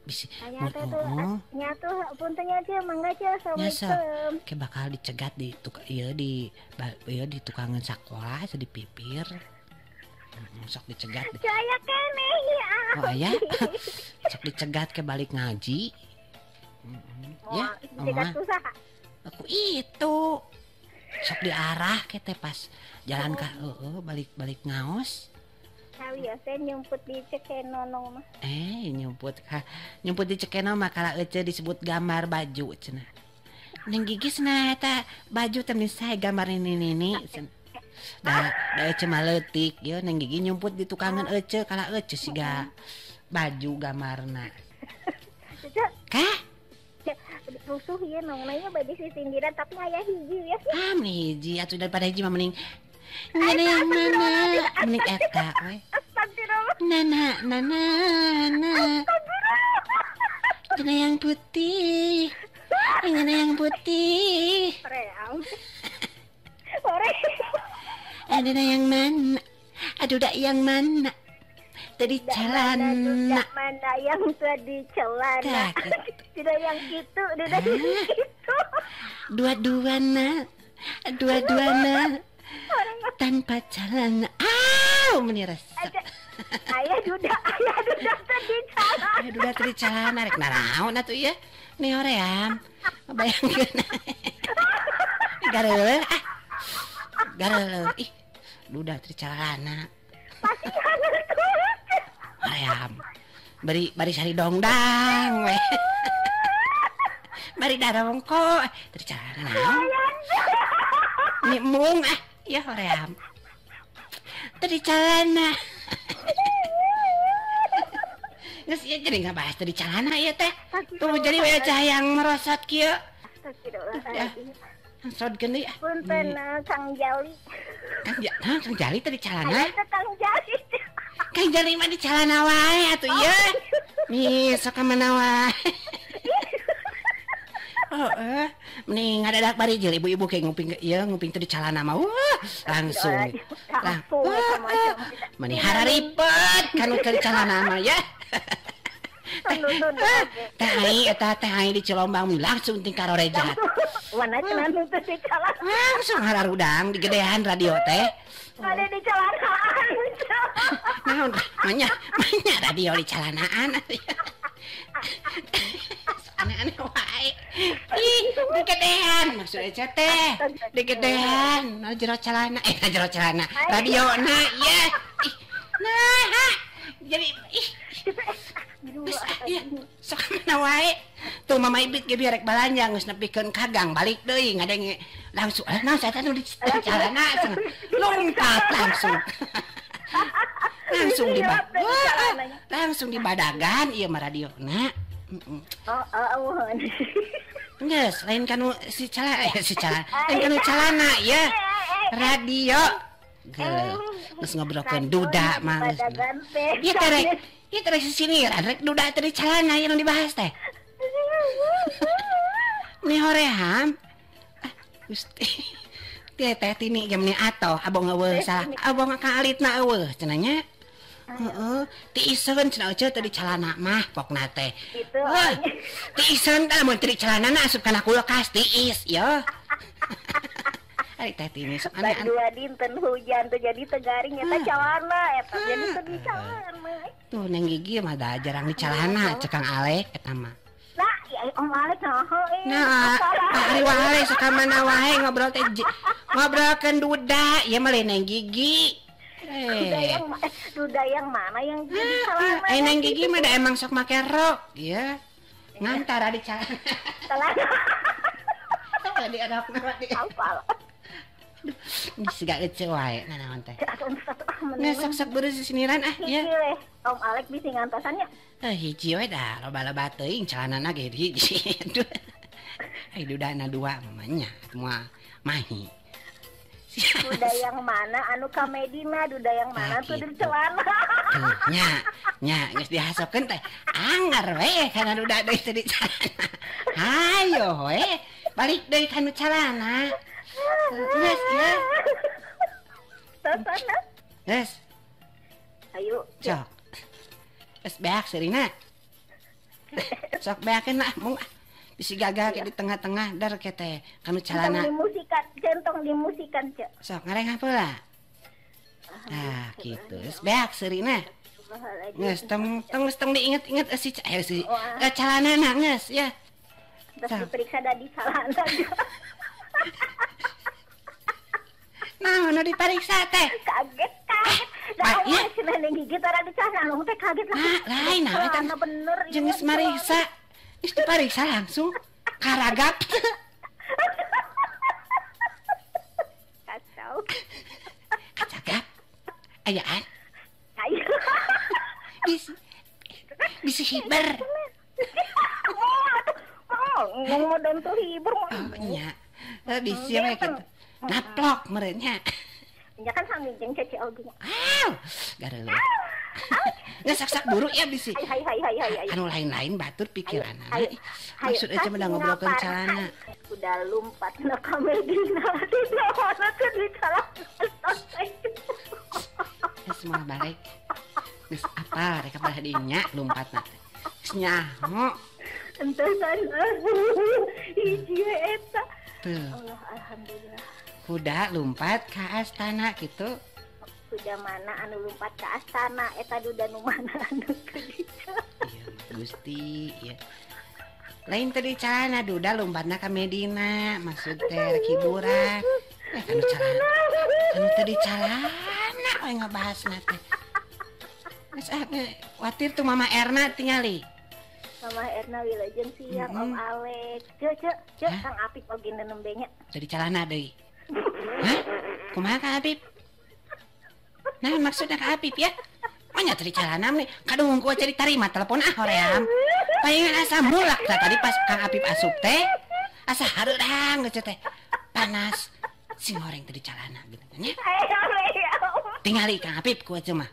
Bisi Aya teh tuh nya tuh punten nya Ceu, mangga Ceu, assalamualaikum. Ke bakal dicegat di tuk ieu di ieu di tukangan sakola di pipir. Sok dicegat. Ceu aya keneh ya. Oh aya. Sok dicegat ke balik ngaji. Ya, dicegat ku saha? Aku itu. Sok diarah ke teh pas jalan ka heeh balik-balik ngaos. Sawios nyumput di Cekeno mah. Nyumput ka nyumput di Cekeno mah kala ece disebut gambar baju cenah. Neng Gigi cenah eta baju teh meni sae gambar nini-nini. Da da ece mah leutik ye Neng Gigi nyumput di tukangan ece kala ece siga baju gambarna. Kah? Rusuh ieu nongna ieu bade sisindiran tapi aya hiji ya. Ah meni hiji atuh daripada hiji mah mending nana yang mana mending eta we. Nana nana nana. Nana yang putih. Nana yang putih. Ada yang mana? Aduh dak yang mana? Tadi celana. Mana yang tadi celana? Tidak yang itu, tidak yang itu. Dua-dua na, dua-dua na. Tanpa celana. Aw, meni resep. Ayah duda tadi celana. Ayah duda tadi celana rek naraon atuh ieu. Nih hoream. Bayangkeun. Gareuleuh ah. Gareuleuh ih. Duda tadi celana. Pasihan tuh. Hoream. Bari bari sari dongdang we. Bari darongko tadi celana naon. Nih mung ah. Ya hoream. Tadi celana. Geus ieu jadi ngabahas tadi celana ieu teh. Tuh jadi we cahayang merosot kieu. Langsung deui ah. Punten Kang Jali. Kang Jali tadi celana. Kang Jali. Kang Jali mah di celana wae atuh ieu. Nih sok ka mana wae. Oh, mending ngadadak bari jeung ibu-ibu kayak nguping ieu nguping teh di celana mah. Wah, langsung. Meni hararipet kanu teh di celana mah ya. Teh ai eta teh ai di Cilombang langsung ting karorejat. Mana cenah nu teh di celana. Langsung hararudang digedean radio teh. Ada di celanaan. Naon manya manya radio di celanaan. Aneh-aneh wae. Ih, digedean maksudnya teh. Digedean, na jero celana, jero celana. Radiona ieu. Ih. Nah, jadi ih. Geus ieu sok mana wae. Tuh Mama Ibit ge bieu rek balanja geus nepikeun ka gang balik deui ngadenge langsung naon saya teh nu di celana lompat langsung. Langsung di langsung di badagan ieu mah radiona. Oh, Geus, lain kanu si celana, si celana. Lain kanu celana ya. Radio. Geuleuh. Geus ngobrolkeun duda mah geus. Ieu teh rek, ieu teh rek sisiniran rek duda teh di celana ieu nu dibahas teh. Meni hoream. Ah, Gusti. Teh teh tini ge meni atoh abong eueuh salah. Abong ka alitna eueuh cenah nya. Heeh, tiiseun cenah euceu teh di celana mah pokna teh. Wah, tiiseun teh mun teu di celana na asup kana kulkas tiis yo. Ari teh tini sok aneh. Dua dinten hujan tuh jadi tegaring eta celana eta jadi teu di celana. Tuh Neng Gigi mah da jarang di celana cek Kang Alek eta mah. Lah, ya Om Alek naha euy. Nah, ari wae sok ka mana wae ngobrol teh ngobrolkeun duda ieu mah lain Neng Gigi. Duda yang mana yang di celana? Neng Gigi mah da emang sok make rok, ya. Ngantar di celana. Celana. Sok di rok mah di. Apal. Geus siga ece wae nanaon teh. Nah, sok-sok beureuh sisiniran ah, ya. Om Alek bisi ngantosan nya. Hiji we da loba-loba teuing celanana ge hiji. Ai dudana dua mamanya, moal mahi. Duda yang mana anu ka Medina, duda yang mana tuh di celana. Tuh, nya, nya geus dihasopkeun teh. Anggar we kana duda deui teh di celana. Hayo we, balik deui kana celana. Geus ya. Tosana. Geus. Ayo. Sok. Geus beak seurina. Sok beakeun lah mung bisi gagal ke di tengah-tengah dar ke teh kanu calana. Centong dimusikan cek. Sok ngareng heula. Nah, kitu. Geus beak seurina. Geus tong tong diinget-inget si si calanana geus ya. Terus diperiksa da di calana. Nah, nu diperiksa teh. Kaget. Da iya cenah gigit ora di calana teh kaget lah. Lain nah eta bener. Jeung geus mariksa. Geus dipariksa langsung karagap. Kacau. Kacagap. Ayaan. Ayo. Bisi hiber. Ngomong tuh hiber. Oh iya. Bisi we kitu. Naplok meureun nya. Nya kan sami jeung cece oge nya. Aw, gareuleuh. Nggak sak-sak buruk ya bisi. Hai. Anu lain-lain batur pikiranna. Maksud aja mah ngobrolkeun calana. Udah lompat na ka Medina. Tidak mana teh di calana. Geus moal balik. Geus apal rek ka dinya lompatna. Geus nyaho. Entesan hiji eta. Tuh. Allah alhamdulillah. Kuda lompat ka astana gitu. Kuda mana anu lompat ke astana eta duda nu mana anu teu dica. Iya Gusti ya. Lain tadi calana duda lompatna ka Medina maksud teh rek hiburan. Kanu calana. Kanu tadi calana we ngabahasna teh. Geus ah watir tuh Mama Erna tingali. Mama Erna wilujeng siang Om Alek. Ceu Kang Apip oge nembe nya. Tadi calana deui. Hah? Kumaha Kang Apip? Nah, maksudnya Kak Apip ya? Oh nya tadi calana nih, kadung ku cari tarima telepon ah hoream. Palingan asa mulak tah tadi pas Kang Apip asup teh, asa hareudang geus teh. Panas. Sing goreng tadi calana gitu nya. Tingali Kang Apip ku aja mah.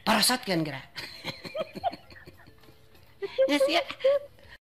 Porosotkeun geura. Geus ya.